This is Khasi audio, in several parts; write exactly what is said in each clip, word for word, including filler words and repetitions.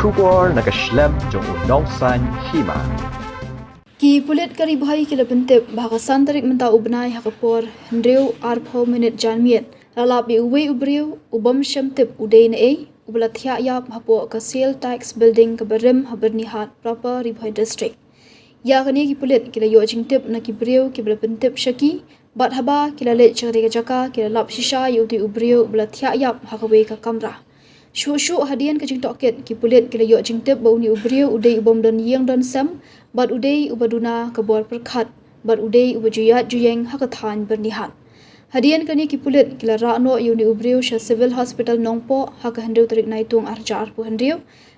Khubor na ka shlem jong u Nongsaiñ Hima. Ki pulit ka Ri Bhoi ki la pyntip ba ha ka san tarik mynta u bnai ha ka por hynriew arphew minit janmiet la lap ïa uwei u briew u bym shym tip u dei na ei, uba la thiah ïap hapoh ka Sale Tax Building kaba rim ha Byrnihat, Proper, Ri Bhoi District. Ïa kane ki pulit ki la ïoh jingtip na ki briew kiba la pyntip sha ki, bad haba ki la leit sha katei ka jaka ki la lap shisha ïa utei u briew uba la thiah ïap ha kawei ka kamra. Shuh shuh hadien ka jingtohkit, ki pulit ki la ïoh jingtip ba une u briew u dei u bym don ïing don sem, bad u dei uba duna ka bor pyrkhat, bad u dei uba ju ïaid ju ïeng ha ka thaiñ Byrnihat. Hadien kane ki pulit ki la rah noh ïa une u briew sha Civil Hospital Nongpoh ha ka hynriew tarik Naitung arhajar arphew hynriew,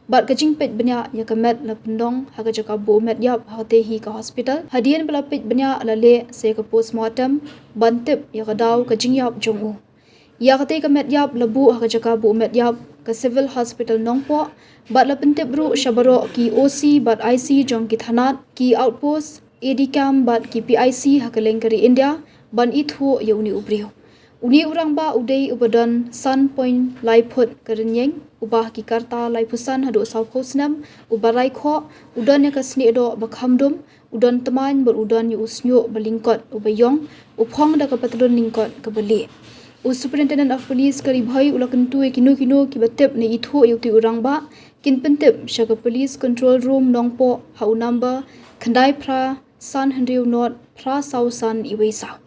bad ka jingpeit bniah ïa ka met la pynlong ha ka jaka buh met ïap ha katei hi ka hospital. Hadien ba la peit bniah la leh sa ïa ka postmortem ban tip ïa ka daw ka jingïap jong u. Ïa katei ka met ïap la buh ha ka jaka buh met ïap ka Civil Hospital Nongpoh, bad la pyntip ruh sha baroh ki O C bad I C jong ki thanat, ki outpost, A D camp bad ki P I C ha kylleng ka ri India ban ithuh ïa une u briew. Une u rangbah u dei uba don san point lai phut ka rynïeng, uba ha ki rta laiphew san haduh sawphew snem, uba raikhoh, u don ïa ka snieh doh ba kham dum, u don tmaiñ bad u don ïa u shñiuh ba lyngkot uba ïong, u phong da ka patlun lyngkot kaba lieh. U Superintendent of Police ka Ri Bhoi u la kyntu ïa kino kino kiba tip ne ithuh ïa utei u rangbah, kin pyntip sha ka Police Control Room Nongpoh ha u number khyndai phra san hynriew nod phra saw san wei saw.